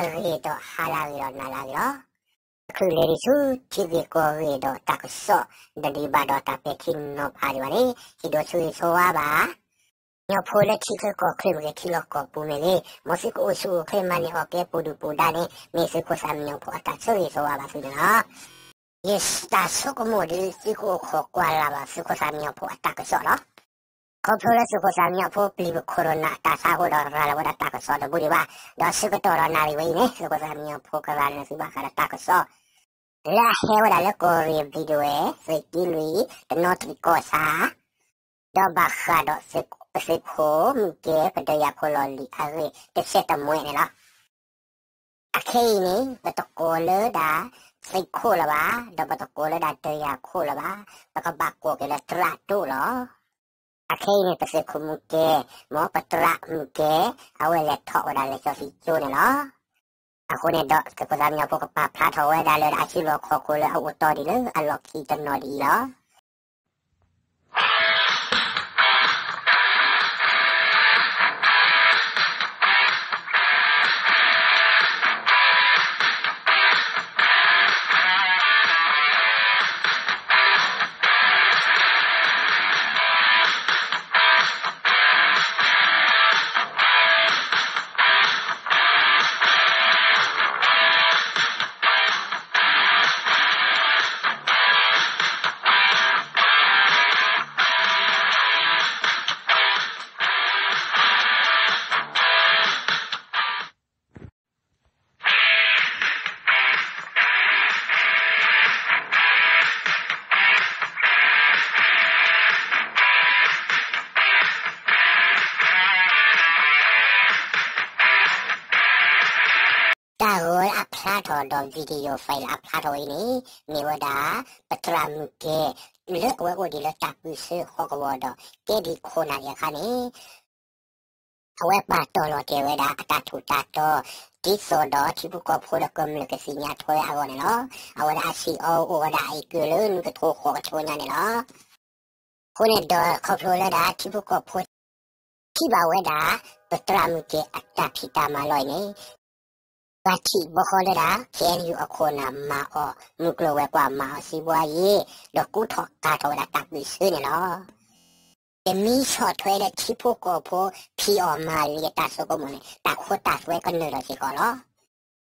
ဂ့ၤဒီးဟါလၢအဂ့ၤဒီးနၤလၢအဂ့ၤလီၤ. တချုးလဲၤဒံးဆူထံဂ့ၢ်ကီၢ်ဂ့ၢ်ဒီးတၢ်ကစီၣ် ဒီးဒံးဘၣ်ဒီးတၢ်ပဲာ်ထံနီၤဖးဒံးဘၣ်န့ၣ် ဟံၣ်ဒိၣ်ဆိၣ်ဂ့ၤဆိၣ်ဝါဘၣ် ကညီဖိလၢထံချၢကီၢ်ချၢမ့ၢ်ဂ့ၤ ထံလီၢ်ကီၢ်ပူၤမ့ၢ်ဂ့ၤ, မ်သုကအိၣ်ဆူၣ်အိၣ်ချ့ မၤန့ၢ်အီၣ်ကဲ ပူၤဒုၣ်ပူၤဒါန့ၣ် မ့ၢ်သုးခိၣ်သၣ်မံညီၤဖိအတၢ်ဆိၣ်ဂ့ၤဆိၣ်ဝါဘၣ်သုန့ၣ်လီၤ. ယတၢ်ဆိကမိၣ်ဒ်သုကအိၣ်ခိးကွၢ်လၢ်ဘၣ်သုးခိၣ်သၣ်မံညီၤဖိအတၢ်ကစီၣ်လီၤ. ခီဖျိလၢသုးခိၣ်သၣ်မံညီၤဖိပျံၤပခိၣ်ဒီးနၤအတၢ်ဆါအဃိဒီး ရၤလီၤဝဲဒၣ်တၢ်ကစီၣ်တဘူၣ်ဒံးဘၣ်, ဒီးဆၢကတီၢ်ဒီးနၣ်ရံၣ်ဝဲအံၤန့ၣ် သုးခိၣ်သၣ်မံညီၤဖိကရၤနၢၤသုဘၣ်ဃးဒီးတၢ်ကစီၣ် လၢအဟဲဝဲဒၣ်လၢကီၢ်ရ့ၣ်ဘျံးဒဝဲၢ် သုးက့လွံၢ် တနီသရံၣ်ကီၢ်ဆၣ် ဒီးဘၣ်ဃးဒီးသုးခိၣ်မုၢ်ကဲ ပဒၢးယၤခိၣ်လီၢ်လံၤအဂ့ၢ်တဆဲးတမှဲန့ၣ်လီၤ. အခဲအံၤန့ၣ် ပတကိးလၢဒၣ်သုးခိၣ်လၢၤဘၣ်, ဒီးပတကိးလၢဒၣ်ဒၢးယၤခိၣ်လၢၤဘၣ်, ပကဘၣ်ကိးက့ၤလၢသရၣ်ဒိၣ်လီၤ. အခဲအံၤန့ၣ် ပသုးခိၣ်မုၢ်ကဲ မ်ပသရၣ်မုၢ်ကဲ အဝဲလဲၤထီၣ်ဝဲဒၣ်လၢကၠီသံကၠိန့ၣ်လီၤ. အဃိန့ၣ်ဒီး သုးခိၣ်သၣ်မံညီၤဖိကပာ်ဖျါထီၣ်ဝဲဒၣ်လၢ အစုလီၢ်ခီၣ်ခိၣ်လၢအအိၣ်တီၢ်ဒံးလၢအလီၢ်ခံတနီၤဒ်အံၤလီၤ. တၢ်ဂီၤလၢအဖျါထီၣ်ဒီး video file လၢအဖျါထီၣ်ဝဲအံၤန့ၣ် မ့ၢ်ဝဲဒၣ် ပသရၣ်မုၢ်ကဲ လၢအဝဲအိၣ်ဒံးလၢတၢ်ပၢၢ်ဆၢဟီၣ်ကဝီၤဒီး ကဲဒံးခိၣ်နၢ်ဒံးအခါန့ၣ် အဝဲပာ်တီၢ်လီၤတဲာ်ဝဲဒၣ်အတၢ်ထူးတၢ်တီၤ ဒ်သိးဒီးထံဖိကီၢ်ဖိဒီးကမျၢၢ်ကသ့ၣ်ညါထွဲအဂီၢ်န့ၣ်လီၤ. အဝဲဒၣ်အစံၣ်အီၤအိၣ်ဝဲဒၣ် အအံၤကၢၢ်လၢနွံကထိဃိးကထိညါန့ၣ်လီၤ. အဃိန့ၣ်ဒီးခီဖျိလၢဒၣ်ထံဖိကီၢ်ဖိ ထံၣ်ဘၣ်ဝဲဒၣ် ပသရၣ်မုၢ်ကဲအတၢ်ဖံးတၢ်မၤလီၢ်အံၤန့ၣ် ဘၣ်ထံၣ်ဘီဃီလၢဒၣ် KNU အခိၣ်အနၢ်မၤအီၣ်မုၢ်ကျိၤဝဲၤကွာ် မၤအီၣ်စံးဘှါယ့ ဒီးကူထီၣ်ကၤထီၣ်ဝဲဒၣ်တၢ်ပၢၢ်ဆၢန့ၣ်လီၤ. တမ့ၢ်ဆီၣ်ထွဲလၢထံဖိကီၢ်ဖိဖံးအီၣ်မၤအီၣ်လၢယတၢ်ဆိကမိၣ်န့ၣ် တၢ်ခိတၢ်သွဲကနၢၤလီၤစ့ၢ်ကီးလီၤ.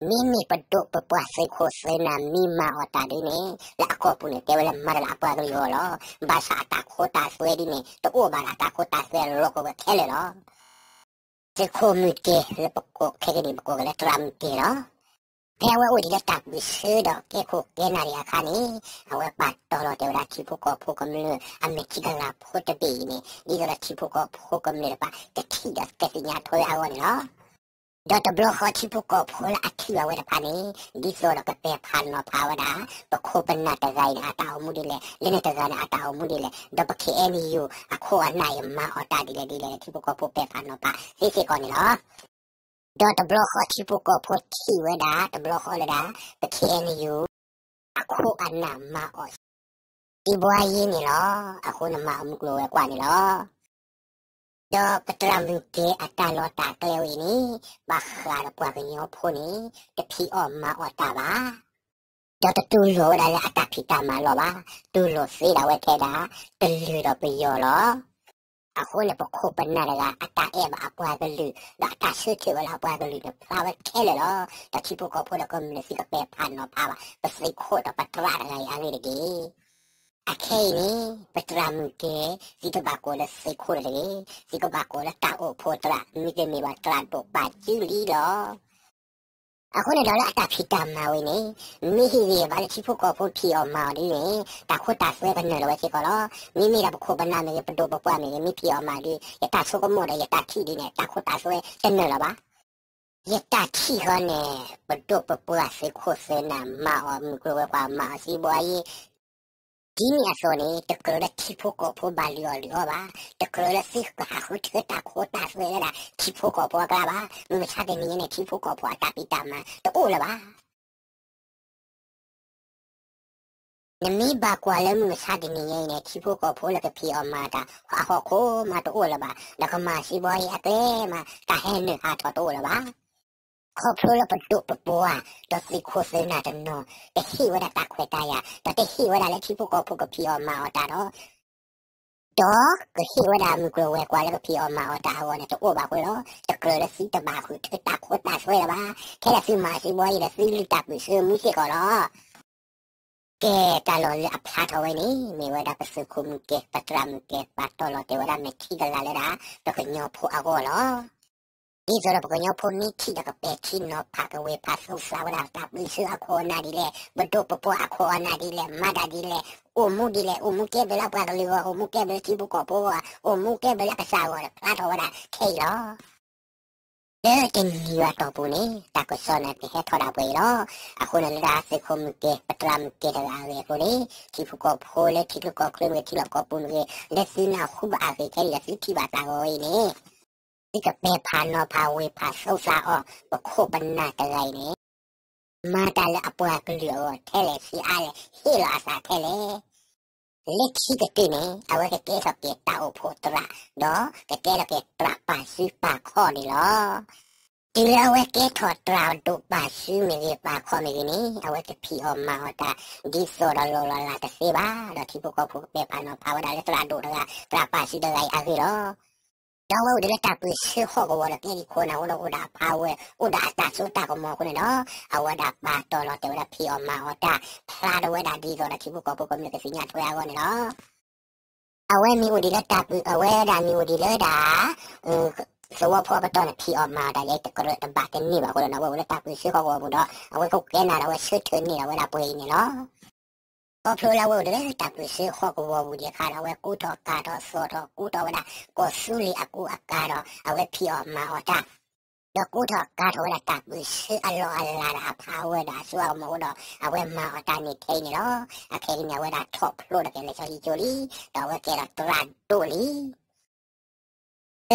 မ့မ့ၢ်ပဒိၣ်ပပှၢ်သုးခိၣ်သုးနၢ်မ့ၢ်မၤအီၣ်တၢ်ဒ်န့ၣ် လၢအကီၢ်ပူၤန့ၣ် တဲဝဲလၢမၤတၢ်လၢအပှၤကလုာ်အဂီၢ်လီၤ. ဘၣ်ဆၣ်အတၢ်ခိတၢ်သွဲဒ်န့ၣ် တအိၣ်ဘၣ်ဒီးတၢ်ခိတၢ်သွဲလီၤကဝဲခဲလၢာ်လီၤ. သုးခိၣ်မုၢ်ကဲ လၢပကိးခဲကနံၣ် ပကိးက့ၤလၢသရၣ်မုၢ်ကဲလီၤ. ဖဲအဝဲအိၣ်ဒံးလၢတၢ်ပၢၢ်ဆၢဒီးကဲခိၣ်ကဲနၢ်ဒံးအခါန့ၣ် အဝဲပာ်တီၢ်လီၤတဲာ်ဝဲဒၣ်ထံဖိကီၢ်ဖိကမျၢၢ်အမဲာ်ထံကလၤဖိတဘ့ၣ်အံၤန့ၣ် ဒ်သိးဒီးထံဖိကီၢ်ဖိကမျၢၢ်တဖၣ် ကထံၣ်ဒီးကသ့ၣ်ညါထွဲဝဲအဂီၢ်န့ၣ်လီၤ. ဒီးတဘျီဃီထံဖိကီၢ်ဖိလၢအထံၣ်ဘၣ်ဝဲတဖၣ်န့ၣ် ဒ်သိးဒီးကပဲာ်ဖးနီၤဖးဝဲဒၣ် ပခိၣ်ပနၢ်တဂၤအံၤန့ၣ် အတၢ်အိၣ်မူဒ်လဲၣ်, လၢန့ၣ်တဂၤန့ၣ် အတၢ်အိၣ်မူဒ်လဲၣ်, ဒီးပ KNU အခိၣ်အနၢ်အံၤမၤအီၣ်တၢ်ဒ်လဲၣ်ဒ်လဲၣ်န့ၣ် ထံဖိကီၢ်ဖိပဲာ်ဖးနီၤဖးသ့စ့ၢ်ကီးန့ၣ်လီၤ. ဒီးတဘျီဃီထံဖိကီၢ်ဖိထံၣ်ဝဲဒၣ် တဘျီဃီလၢဒၣ် ပ KNU အခိၣ်အနၢ်မၤအီၣ် စံးဘှါယ့န့ၣ်လီၤ. အဃိန့ၣ်မၤအီၣ်မုၢ်ကျိၤဝဲၤကွာ်န့ၣ်လီၤ. ဒီးပသရၣ်မုၢ်ကဲအတၢ်လီၢ်တၢ်ကျဲဝဲအံၤန့ၣ် ဘၣ်ဃးဒီးပှၤကညီဖိန့ၣ် တဖံးအီၣ်မၤအီၣ်တၢ်ဘၣ် ဒီးတတူၢ်လိာ်ဝဲဒၣ်လၢအတၢ်ဖံးတၢ်မၤလီၤဘၣ်, တူၢ်လိာ်သ့ဒၣ်ဝဲထဲဒၣ် ကလုာ်ဒီးပယီၤလီၤ. အဃိန့ၣ် ပခိၣ်ပနၢ်တဂၤ အတၢ်အဲၣ်ဘၣ်အပှၤကလုာ် ဒီးအတၢ်ဆၢထၢၣ်ဝဲလၢအပှၤကလုာ်န့ၣ် ဖျါဝဲခဲလၢာ်လီၤ. ဒီးထံဖိကီၢ်ဖိဒီးကမျၢၢ်သုကပဲာ်ဖးနီၤဖးဘၣ် ပသုးခိၣ်ဒီးပသရၣ်တဂၤအံၤအဂ့ၢ်တက့ၢ်. အခဲအံၤန့ၣ် ပသရၣ်မုၢ်ကဲ သုတဘၣ်ကိးလၢသုးခိၣ်တဂ့ၤ, သုကဘၣ်ကိးလၢတၢ်အိၣ်ဖှိၣ်သရၣ် မ့တမ့ၢ်ဘၣ်သရၣ်ဒိၣ်ပာ်စုလံလီၤ. အဃိန့ၣ်ဒီးလၢအတၢ်ဖံးတၢ်မၤဝဲန့ၣ် မ့ၢ်ဟံးဂ့ၤဘၣ်လၢထံဖိကီၢ်ဖိဖံးအီၣ်မၤအီၣ်ဒ်န့ၣ် တၢ်ခိတၢ်သွဲကနၢၤလီၤဝဲစ့ၢ်ကီးလီၤ. မ့မ့ၢ်ဒၣ်ပခိၣ်ပနၢ်မ့ၢ်ဂ့ၤ ပဒိၣ်ပပှၢ်မ့ၢ်ဂ့ၤ မ့ၢ်ဖံးအီၣ်မၤအီၣ်ဒ် ယတၢ်ဆိကမိၣ်ဒီးယတၢ်ထံၣ်ဒ်န့ၣ် တၢ်ခိတၢ်သွဲတနၢၤလီၤဘၣ်. ယတၢ်ထံၣ်ဃီန့ၣ် ပဒိၣ်ပပှၢ်သုးခိၣ်သုးနၢ်မၤအီၣ်မုၢ်ကျိၤဝဲၤကွာ် မၤအီၣ်စံးဘှါယ့ ဒ်န့ၣ်အသိးန့ၣ် တကြၢးလၢထံဖိကီၢ်ဖိဘၣ်လုၢ်အီၣ်လုၢ်အီဘၣ်, တကြၢးလၢသုကဟးဃုထၢတၢ်ခိတၢ်သွဲလၢဒၣ်ထံဖိကီၢ်ဖိအကျါဘၣ်. မုၢ်မဆါတနံၤညါန့ၣ် ထံဖိကီၢ်ဖိအတၢ်ဖံးတၢ်မၤတအိၣ်လၢၤဘၣ်. နမ့ၢ်ဘၣ်ကွၢ်လၢမုၢ်မဆါတနံၤညါအံၤန့ၣ် ထံဖိကီၢ်ဖိလၢကဖံးအီၣ်မၤတၢ် ဟးဟီၣ်ခိၣ်မးတအိၣ်လၢၤဘၣ်, ဒီးကမၤစံးဘှါယ့အကျဲမး တၢ်ဟဲနုာ်ဟးထီၣ်တအိၣ်လၢၤဘၣ်. ခီဖျိလၢပဒိၣ်ပပှၢ် ဒီးသုးခိၣ်သုးနၢ်တနီၤ တဟ့ၣ်ဝဲဒၣ်တၢ်ခွဲးတၢ်ယာ် ဒီးတဟ့ၣ်ဝဲဒၣ်လၢထံဖိကီၢ်ဖိကဖံးအီၣ်မၤအီၣ်တၢ်ဒီး ဒီးကဟ့ၣ်ဝဲဒၣ်မုၢ်ကျိၤဝဲၤကွာ်လၢကဖံးအီၣ်မၤအီၣ်တၢ်အဂီၢ်န့ၣ် တအိၣ်ဘၣ်အဃိလီၤ. တကြၢးလၢသုတဘၣ်ဃုာ်ထၢတၢ်ခိတၢ်သွဲလၢၤဘၣ်. ခဲလၢာ်သုမၤစ့ဘီအံၤဒီး သုလုၢ်တၢ်ပၢၢ်ဆၢမူစ့ၢ်ကီးလီၤ. ကဲ တၢ်လီၢ်လၢအဖျါထီၣ်ဝဲန့ၣ် မ့ၢ်ဝဲဒၣ်ပသုးခိၣ်မုၢ်ကဲၤ ပသရၣ်မုၢ်ကဲၤ ပာ်တီၢ်လီၤတဲာ်ဝဲဒၣ်မဲာ်ထံကလၤလၢဒၣ် ပကညီဖိအဂီၢ်လီၤ. ဒ်သိးဒီးပကညီဖိန့ၢ်ထံၣ်ဒီး ကပဲာ်ထံနီၤဖး ကဝဲၤဖးသူၣ်သးဝဲဒၣ် တၢ်ပၢၢ်ဆၢအခိၣ်အနၢ်ဒ်လဲၣ်, ပဒိၣ်ပပှၢ်အခိၣ်အနၢ်ဒ်လဲၣ်, မၤတၢ်ဒ်လဲၣ်, အိၣ်မူဒ်လဲၣ်, အိၣ်မူကဲဘျုးလၢပှၤကလုာ်အဂီၢ်, အိၣ်မူကဲဘျုးလၢထံဖိကီၢ်ဖိအဂီၢ်, အိၣ်မူကဲဘျုးလၢကစၢ်အဂီၢ်ဒီး ဖျါထီၣ်ဝဲဒၣ်ခဲအံၤလီၤ. လၢတနံၤအတီၢ်ပူၤန့ၣ် တၢ်ကစီၣ်န့ၣ် ကဟဲထီၣ်ဒၣ်ပှဲၤအံၤလီၤ. အဃိန့ၣ်လၢဒၣ်သုးခိၣ်မုၢ်ကဲၤ ပသရၣ်မုၢ်ကဲၤတဂၤအဂ့ၢ်အဃိန့ၣ် ထံဖိကီၢ်ဖိလၢထံချၢကီၢ်ချၢမ့ၢ်ဂ့ၤ ထံလီၢ်ကီၢ်ပူၤမ့ၢ်ဂ့ၤ လၢသုနၢ်ဟူဘၣ်အဂ့ၢ်ခဲအံၤဒီး သုထံၣ်ဘၣ်သးဂီၤအံၤန့ၣ် သုကပဲာ်ဖးနီၤဖး ဝဲၤဖးသူၣ်သးအီၤ ပခိၣ်ပနၢ်တဂၤအံၤန့ၣ် မၤတၢ်လၢအပှၤကလုာ်အဂီၢ်ထဲလဲၣ် ဆံးအါလဲၣ် ဟ့ၣ်လီၤအသးထဲလဲၣ်. လၢခံကတၢၢ်န့ၣ် အဝဲကကဲထီၣ်က့ၤတၢ်အိၣ်ဖှိၣ်သရၣ် ဒီးကကဲထီၣ်က့ၤသရၣ်ပာ်စုပာ်ခီၣ်န့ၣ်လီၤ. တုၤလၢအဝဲကဲထီၣ်သရၣ်ဒိၣ်ပာ်စုမ့ၢ်ဂ့ၤ ပာ်ခီၣ်မ့ၢ်ဂ့ၤန့ၣ် အဝဲကဖံးအီၣ်မၤအီၣ်တၢ် ဒ်သိးဒီးလီၢ်လီၤလးတသ့ဘၣ်. ဒီးထံဖိကီၢ်ဖိကပဲာ်ဖးနီၤဖးဝဲဒၣ်လၢသရၣ်ဒိၣ်တဂၤ သရၣ်ပာ်စုတဂၤအံၤအဂ့ၢ်လီၤ. ဒီးအဝဲအိၣ်ဒံးလၢတၢ်ပၢၢ်ဆၢဟီၣ်ကဝီၤဒီး ကဲဒ်ခိၣ်နၢ်အဃိဒီး အိၣ်ဒီးအpower အိၣ်ဒီးအတၢ်စိတၢ်ကမီၤအဃိန့ၣ်ဒီး အဝဲဒၣ်ပာ်တီၢ်လီၤတဲာ်ဝဲဒၣ်ဖံးအီၣ်မၤအီၣ်တၢ် ဖျါထီၣ်ဝဲဒၣ်ဒ်သိးဒီးထံဖိကီၢ်ဖိကမျၢၢ်ကသ့ၣ်ညါထွဲအဂီၢ်န့ၣ်လီၤ. အဝဲမ့ၢ်အိၣ်ဒံးလၢတၢ်ပၢၢ် အဝဲဒၣ်မ့ၢ်အိၣ်ဒံးလၢဒၣ် သဝီဖိအပတီၢ်န့ၣ် ဖံးအီၣ်မၤအီၣ်တၢ်ယဲတကြၢးတဘၣ်တန့ၢ်ဘၣ်အဃိဒီး အဝဲအိၣ်လၢတၢ်ပၢၢ်ဆၢဟီၣ်ကဝီၤပူၤဒီး အဝဲကကဲနၤဒီးအဝဲဆၢထၢၣ်န့ၢ်ဒီးဝဲဒၣ်ပှဲၤအံၤန့ၣ်လီၤ. ခီဖျိလၢအဝဲအိၣ်ဒံးလၢတၢ်ပၢၢ်ဆၢဟီၣ်ကဝီၤပူၤဒံးအခါဒီး အဝဲကိးထီၣ်ကၤထီၣ်သီၣ်ထီၣ်ကိးထီၣ်ဝဲဒၣ် ကီၢ်သူလ့ၤအကူအကၤဒီး အဝဲဖံးအီၣ်မၤအီၣ်တၢ် ဒီးကိးထီၣ်ကၤထီၣ်ဝဲဒၣ်တၢ်ပၢၢ်ဆၢအလီၢ်အလၤဒီးအpowerဒီးအစိအကမီၤအဃိဒီး အဝဲမၤအီၣ်တၢ်န့ၣ်ထဲအံၤန့ၣ်လီၤ. အခဲအံၤန့ၣ် အဝဲဒၣ်ထီၣ်ဖျိဒီးကလဲၤစီဆှံကၠိလံ, ဒီးအဝဲကဲထီၣ်သရၣ်ဒိၣ်လံ. လၢ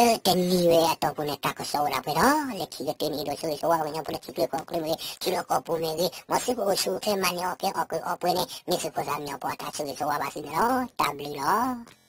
တနံၤဝဲအတီၢ်ပူၤန့ၣ် တၢ်ကစီၣ်အိၣ်ဒၣ်ပှဲၤဒီး လၢခံကတၢၢ်န့ၣ် အဲၣ်ဒိးဆိၣ်ဂ့ၤဆိၣ်ဝါပှၤကညီဖိလၢထံချၢကီၢ်ချၢမ့ၢ်ဂ့ၤ ထံလီၢ်ကီၢ်ပူၤမ့ၢ်ဂ့ၤ မ်သုကအိၣ်ဆူၣ်အိၣ်ချ့မၤန့ၢ်အီၣ်ကဲအီၣ်ကုၢ်အီပှဲၤန့ၣ် မ့ၢ်သုးခိၣ်သးမံအီၤပှၤတၢ်ဆိၣ်ဂ့ၤဆိၣ်ဝါဘၣ်သုန့ၣ်လီၤ. တၢ်ဘျုးလီၤ.